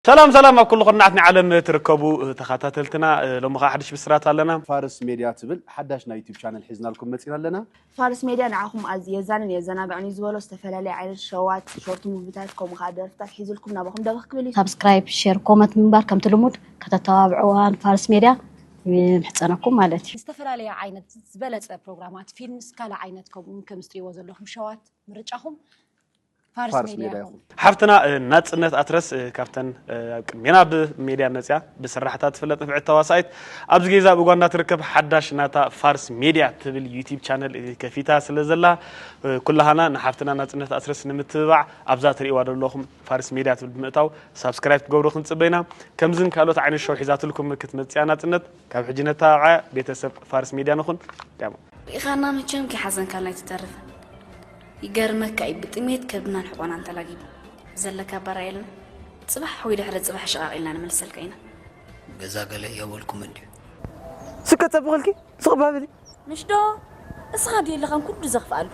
ሰላም ሰላም ኣብ ኩሉ ኩርናዓት ናይ ዓለም ትርከቡ ተኸታተልትና፣ እ፣ ሎሚ ኸዓ ሓድሽ ብስራት ኣለና። ፋርስ ሜድያ ትብል ሓዳሽ ናይ ዩቲዩብ ቻነል ሒዝናልኩም መፂና ኣለና። ፋርስ ሜድያ ንዓኹም ኣዝ-፣ የዛንን የዘናግዕን እዩ ዝበሎ ዝተፈላለየ ዓይነት ሸዋት፣ ሾርት ሙቪታት፣ ከምኡ ኸዓ ደርፍታት ሒዙልኩም ናባኹም ደበኽ ክብል እዩ። ሳብስክራይብ፣ ሼር፣ ኮመንት ምግባር ከምቲ ልሙድ ከተተባብዕዋ ንፋርስ ሜድያ ንምሕጸነኩም ማለት እዩ። ዝተፈላለየ ዓይነት ዝበለጸ ፕሮግራማት፣ ፊልምስ ካልእ ዓይነት ከምኡ እውን ከምዚ ትሪእዎ ዘለኹም ሸዋት ምርጫኹም ፋርስ ፋርስ ሜድያ ሜድያ ይኹን። ይኹን። ሓፍትና፣ እ፣ ናጽነት ኣትረስ፣ እ፣ ካብተን፣ እ፣ ኣብ ቅድሜና ብሜድያ መጽያ ብስራሕታ ትፍለጥ ንፍዕቲ ተዋሳኢት ኣብዚ ጌዛ ኣብ ኡጋንዳ ትርከብ ሓዳሽ ናታ ፋርስ ሜድያ ትብል ዩቲዩብ ቻነል፣ እ፣ ከፊታ ስለ ዘላ፣ እ፣ ኩላሃና ንሓፍትና ናጽነት ኣትረስ ንምትብባዕ ኣብዛ ትርእይዋ ዘለኹም ፋርስ ሜድያ ትብል ብምእታው ሳብስክራይብ ክትገብሩ ክንጽበ ኢና። ከምዝን ካልኦት ዓይነት ሾው ሒዛትልኩም ክትመጽእ እያ ናጽነት። ካብ ሕጂ ነተባብዓ ቤተሰብ ፋርስ ሜድያ ንኹን። ዳሞ። ርኢኻና መቸም ከይሓዘንካልና ኣይትተርፍን። ይገርመካ እዩ፣ ብጥሜት ከብድናን ሕቖናን ተላጊቡ። ዘለካ ኣባራ የለን። ጽባሕ ወይ ድሕሪ ጽባሕ ሽቓቕ ኢልና ንመልሰልካ ኢና። ገዛ ገለ የበልኩም እንድዩ። ስከ ጸብቐልኪ፣ ስቕ ባበሊ። ምሽ ዶ? እስኻ ድዩ ኣለኻን ኩሉ ዘኽፍኣሉ?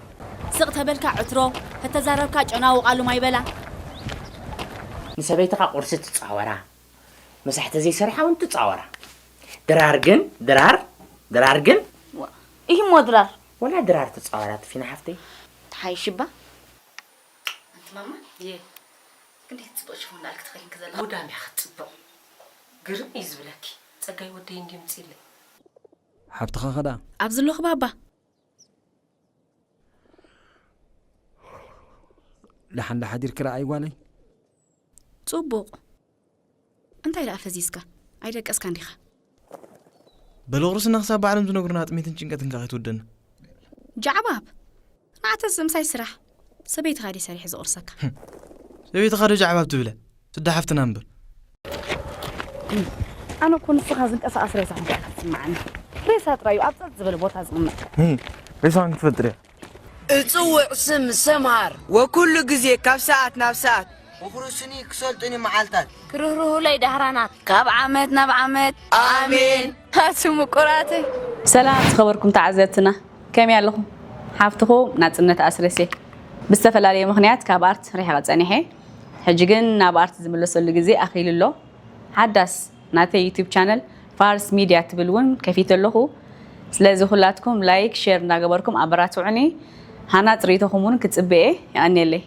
ስቕ ተበልካ ዕትሮ፣ ተተዛረብካ ጨና ውቓሉ ማይ በላ። ንሰበይትኻ ቁርሲ ትጻወራ፣ ምሳሕ ተዘይሰሪሓ እውን ትጻወራ። ድራር ግን፣ ድራር፣ ድራር ግን። ዋ፣ ኢሂሞ ድራር። ወላ ድራር ትጻወራ ትፊና ሓፍተይ። ትሓይሽ እባ። ኣንቲ ማማ፣ እየ። ክንደይ ጽቡቕ ሽፎን ዳኣ ክትኸይን ከዘላ። ጉዳም እያ ክትጽብቕ። ግርም እዩ ዝብለኪ። ጸጋይ ወደይ እንድዩ ምጺእለይ። ሓብትኻ ኸ ደኣ? ኣብ ዘለኹ ባባ። ደሓን ዶ ሓዲርኪ ረኣይ ጓለይ? ጽቡቕ። እንታይ ደኣ ፈዚዝካ? ኣይደቀስካን ዲኻ? በለ ቁርስና ክሳብ ባዕሎም ዝነግሩና ጥሜትን ጭንቀትን ከ ከይትወደና። ጃዕባብ! ንዓተስ ምሳይ ስራሕ። ሰበይትኻ ድየ ሰሪሐ ዘቑርሰካ? ሰበይትኻ ዶ ጃዕባብ ትብለ? ስዳ ሓፍትና እምበር። ኣነ እኮ ንስኻ ዝንቀሳቐስ ሬሳ ከም ትስምዓኒ። ሬሳ ጥራይ እዩ ኣብ ጸጥ ዝበለ ቦታ ዝቕመጥ። ሬሳ ክትፈልጥ ድያ? እጽውዕ ስም ሰምሃር ወኩሉ ግዜ ካብ ሰዓት ናብ ሰዓት። ምኽሩ ስኒ ክሰልጥን እዩ መዓልታት። ክርህርሁለይ ዳህራናት ካብ ዓመት ናብ ዓመት። ኣሜን። ኣቱ ምቁራተይ። ሰላም ዝኸበርኩም ተዓዘብትና፣ ከመይ ኣለኹም? ሓፍትኹም ናጽነት ኣስረስ እየ። ብዝተፈላለየ ምኽንያት ካብ ኣርት ርሒቐ ጸኒሐ። ሕጂ ግን ናብ ኣርት ዝምለሰሉ ግዜ ኣኺሉ ኣሎ። ሓዳስ ናተይ ዩቲዩብ ቻነል ፋርስ ሚድያ ትብል እውን ከፊተ ኣለኹ። ስለዚ ኩላትኩም ላይክ፣ ሼር እንዳገበርኩም ኣበራትዑኒ። ሃናጽ ርእይቶኹም እውን ክጽበ እየ። የቐንየለይ።